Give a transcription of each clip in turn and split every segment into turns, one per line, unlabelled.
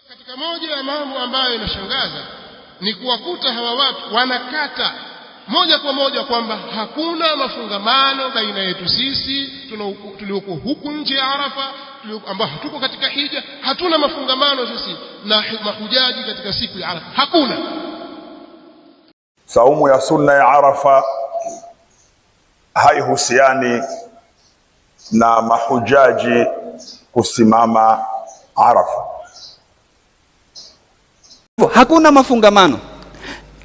Katika moja ya mambo ambayo inashangaza ni kuwakuta hawa watu wanakata moja kwa moja kwamba hakuna mafungamano baina yetu sisi tulioko huku nje ya Arafa, ambao hatuko katika hija, hatuna mafungamano sisi na mahujaji katika siku ya Arafa, hakuna.
Saumu ya sunna ya Arafa haihusiani na mahujaji kusimama Arafa.
Hakuna mafungamano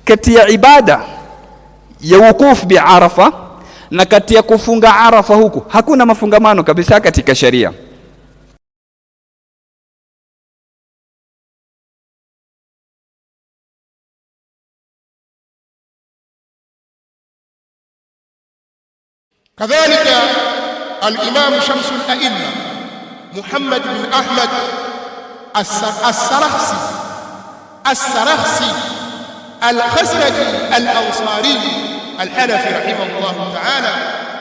kati ya ibada ya wukufu bi Arafa na kati ya kufunga Arafa huku, hakuna mafungamano kabisa katika sheria.
Kadhalika al-Imam Shamsul Aimma Muhammad bin Ahmad As-Sarakhsi Al-Khazraji Al-Ansari Al-Hanafi rahimahullah ta'ala,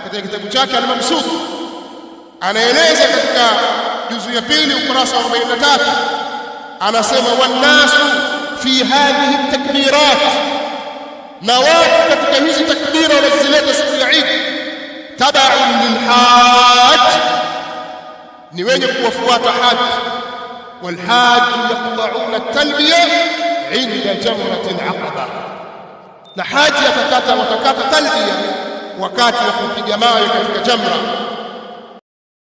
katika kitabu chake Al-Mabsut anaeleza katika juzu ya pili ukurasa wa 43, anasema wannasu fi hadhihi takbirat, na watu katika hizi takbira wanazileta siku ya Eid, tabaun lilhaj, ni wenye kuwafuata haji. Walhaji yaqta'una talbiya inda jamrati alaqaba, na haji atakata watakata talbiya wakati wa kupiga mawe katika jamra.